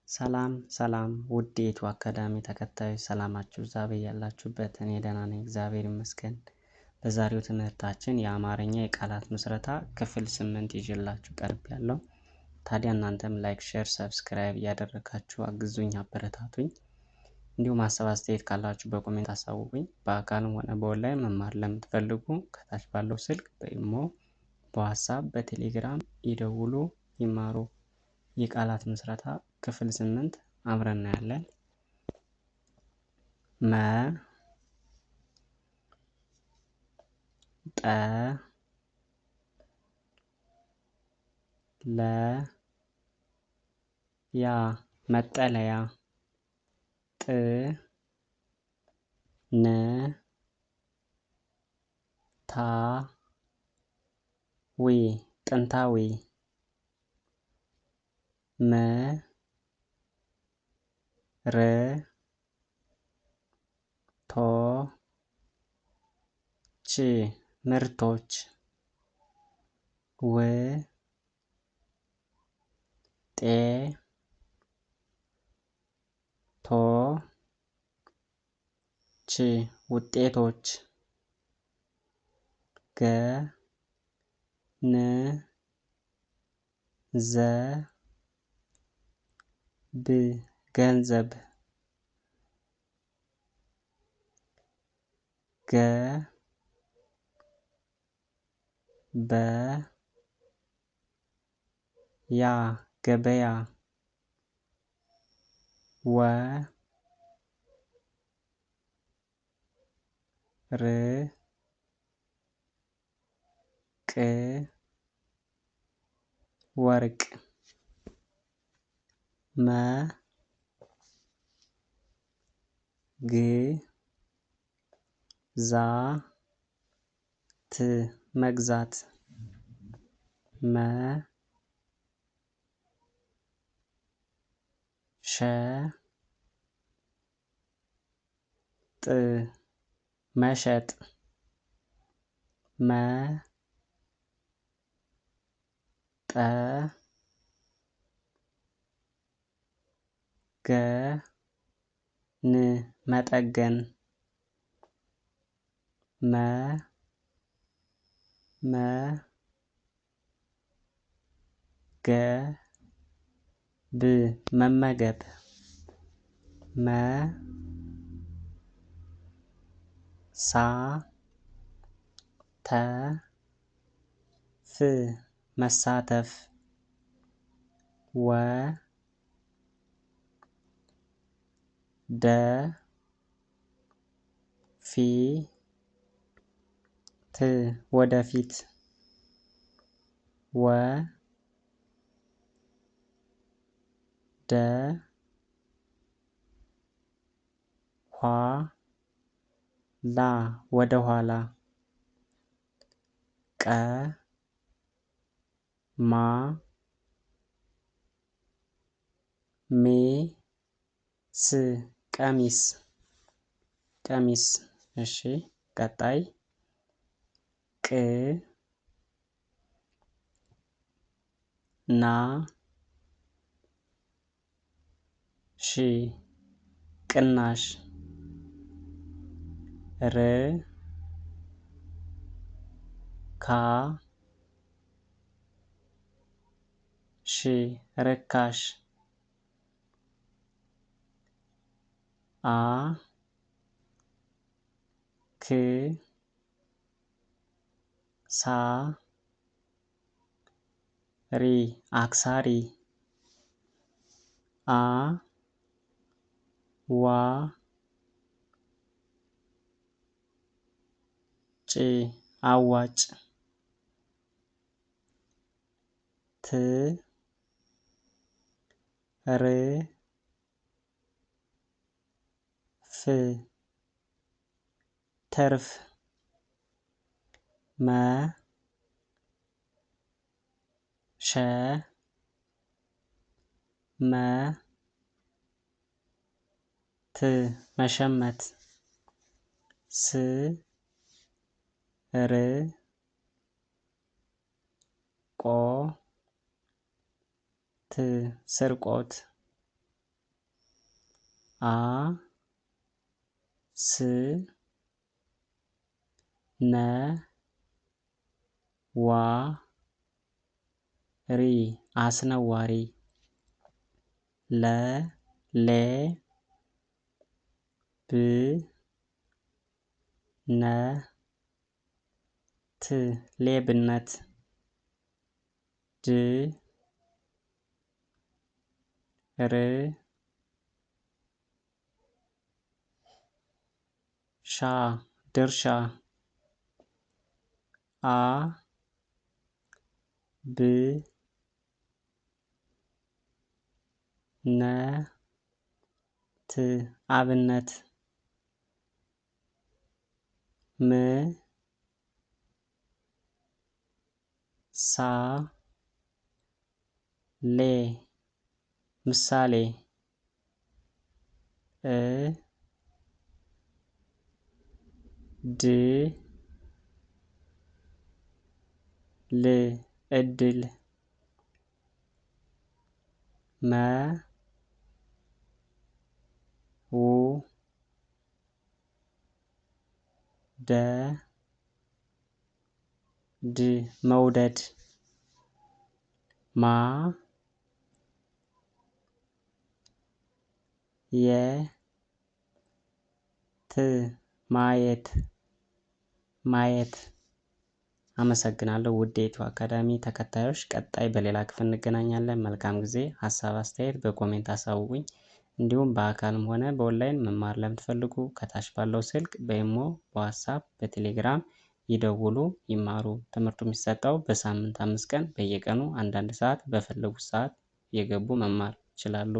ሰላም ሰላም ውድ የኢትዮ አካዳሚ ተከታዮች ሰላማችሁ ይብዛ በያላችሁበት። እኔ ደህና ነኝ፣ እግዚአብሔር ይመስገን። በዛሬው ትምህርታችን የአማርኛ የቃላት ምስረታ ክፍል 8 ይዤላችሁ ቀርቤያለሁ። ታዲያ እናንተም like፣ share፣ subscribe እያደረጋችሁ አግዙኝ፣ አበረታቱኝ። እንዲሁም ሀሳብ አስተያየት ካላችሁ በ comment አሳውቁኝ። በአካልም ሆነ በኦንላይን መማር ለምትፈልጉ ከታች ባለው ስልክ በኢሞ፣ በዋትሳፕ፣ በቴሌግራም ይደውሉ፣ ይማሩ። የቃላት ምስረታ ክፍል 8 አብረን እናያለን። መ ጠ ለ ያ መጠለያ። ጥ ን ታ ዊ ጥንታዊ። ም ር ቶ ች ምርቶች። ው ጤ ቶ ች ውጤቶች። ገ ን ዘ ብ ገንዘብ። ገ በ ያ ገበያ። ወ ር ቅ ወርቅ። መ ግ ዛ ት መግዛት። መ ሸ ጥ መሸጥ። መ ጠ ገ ን መጠገን። መ መ ገ ብ መመገብ። መ ሳ ተ ፍ መሳተፍ። ወ ደ ፊ ት ወደፊት። ወ ደ ኋ ላ ወደ ኋላ። ቀ ማ ሜ ስ ቀሚስ ቀሚስ። እሺ ቀጣይ ቅ ና ሺ ቅናሽ። ር ካ ሺ ርካሽ። አ ክ ሳ ሪ አክሳሪ። አ ዋ ጭ አዋጭ። ት ር ፍ ትርፍ። መ ሸ መ ት መሸመት። ስ ር ቆ ት ስርቆት። አ ስ ነ ዋ ሪ አስነዋሪ። ለ ሌ ብ ነ ት ሌብነት። ድ ር ሻ ድርሻ። አ ብ ነ ት አብነት። ም ሳ ሌ ምሳሌ። እ ድ ል እድል። መ ው ደ ድ መውደድ። ማ የ ት ማየት ማየት። አመሰግናለሁ ውድ የኢትዮ አካዳሚ ተከታዮች፣ ቀጣይ በሌላ ክፍል እንገናኛለን። መልካም ጊዜ። ሀሳብ አስተያየት በ comment አሳውቁኝ። እንዲሁም በአካልም ሆነ በኦንላይን መማር ለምትፈልጉ ከታች ባለው ስልክ በኢሞ፣ በዋትሳፕ፣ በቴሌግራም ይደውሉ፣ ይማሩ። ትምህርቱ የሚሰጠው በሳምንት 5 ቀን በየቀኑ አንዳንድ ሰዓት በፈለጉት ሰዓት እየገቡ መማር ይችላሉ።